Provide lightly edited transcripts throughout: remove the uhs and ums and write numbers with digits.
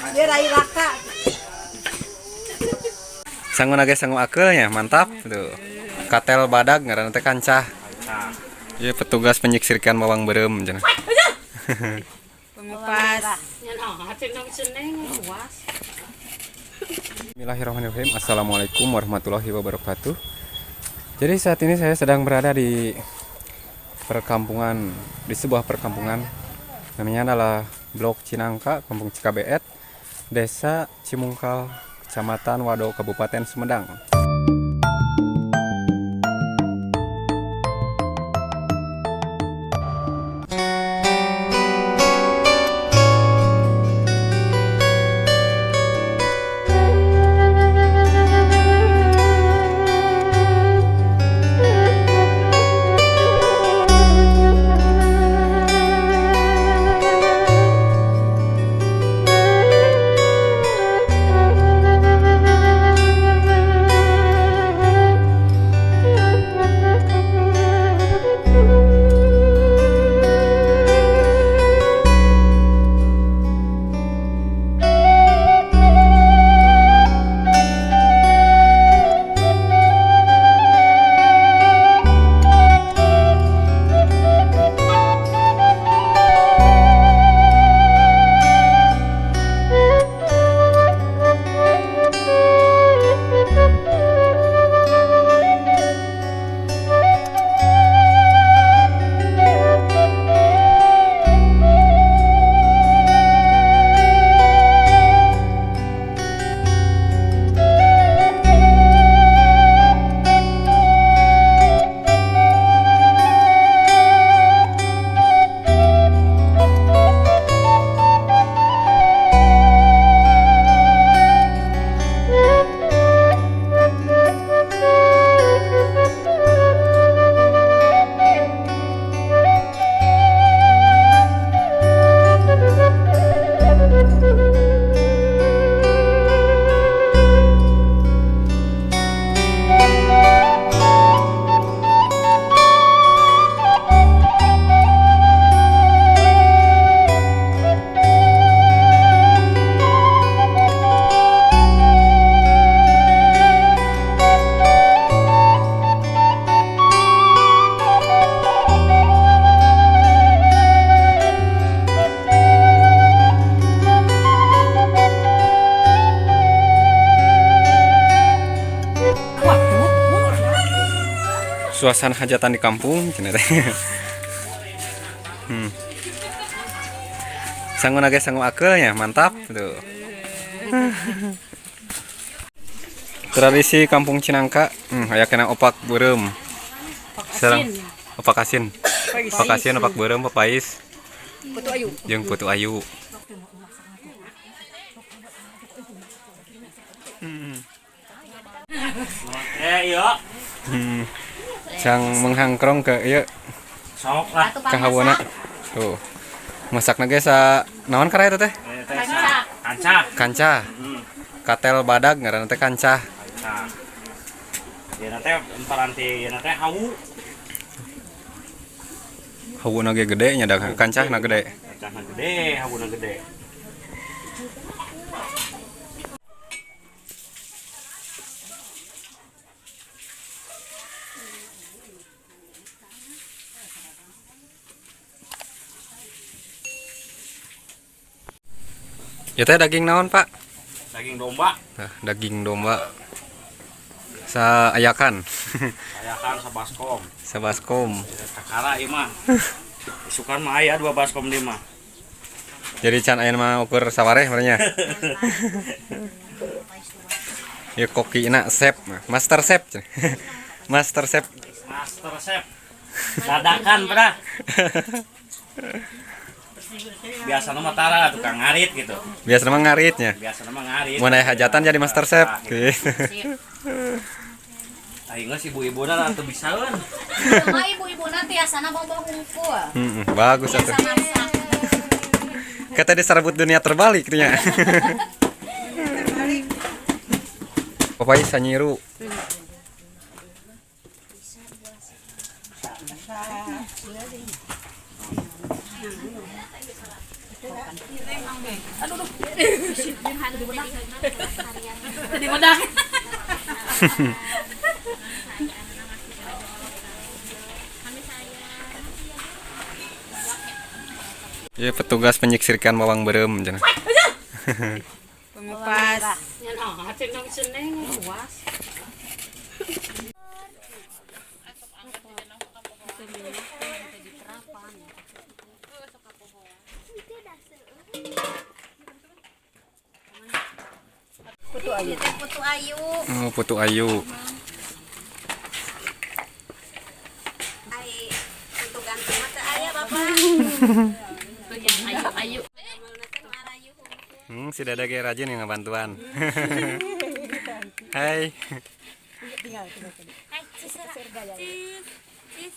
Dia rai raka. Sangu nage sangu akeulnya, mantap tuh. Katel badag ngaranna teh kancah. Ieu petugas penyiksirkan bawang beureum cenah. Pengupas. Bismillahirrahmanirrahim. Assalamualaikum warahmatullahi wabarakatuh. Jadi saat ini saya sedang berada di perkampungan, di sebuah perkampungan. Namanya adalah Blok Cinangka, Kampung Cikabeet, Desa Cimungkal, Kecamatan Wado, Kabupaten Sumedang. Suasana hajatan di kampung cenah teh. Sangu nage sangu akeulnya, mantap tuh. Tradisi Kampung Cinangka, aya kena opak beureum. Sareng opak asin. Opak asin, opak beureum, papais. Putu ayu. Jeung putu ayu. Iya. Sang menghangkrong ke ieu Sok lah. ka hawana. Tuh. Masak ge sa naon karaya eta teh? Kancah. Kancah. Katel badag ngaranna teh kancah. Kancah. Ieu teh paranti ieu teh hawu. Hawuna ge gede nya da kancahna gede. Kancahna gede, hawuna gede. Ya teh daging naon, Pak? Daging domba. Nah, daging domba. Saayakan. Ayakan sabaskom. Sabaskom. Kakara ieu mah. Isukan mah aya 2 baskom deui mah. Jadi can aya mah ukur sawareh merenya. Ya kokina chef, master chef. Master chef. Master chef. Dadakan, pernah. Biasa mah tara tukang ngarit gitu. Biasa mah ngaritnya. Biasa mah ngarit. Mun aya hajatan jadi master chef. Aing geus ibu-ibuna atuh bisaeun. Mah ibu-ibuna tiasana bobo hungkul. Bagus atuh. Biasa masak. Kata diserebut dunia terbalik nya. Papai sanyiru. Tadi bedak. Ya petugas penyiksirkan bawang berem cenah. Pengupas. Putu ayu. Putu ayu. Oh, putu ayu. Ai putu gantung mah teu aya Bapak. Ayu ayu. Si Dada ge rajin yang ngebantuan. Hai. Hai, cis. Cis.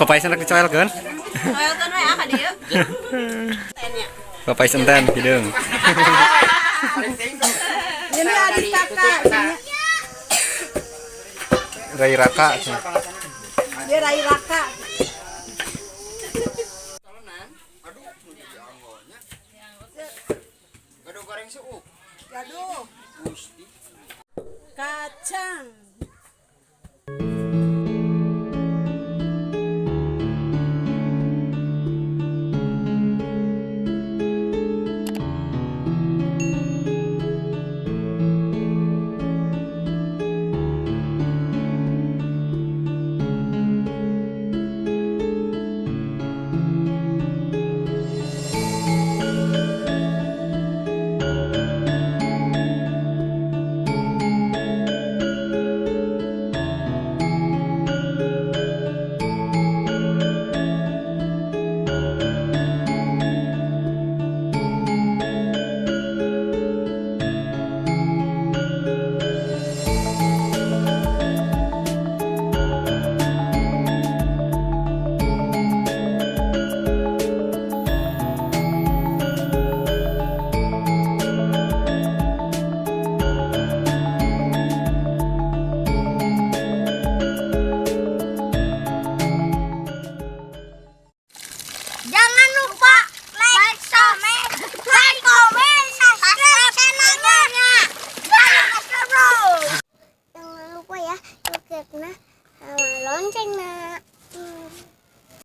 Papais anak dicoelkeun. Coelkeun we ah ka dieu. Papais enten hideung. Ini adik kakak. Rai Raka. Dia Rai Raka. Gaduh. Kacang. Loncengna.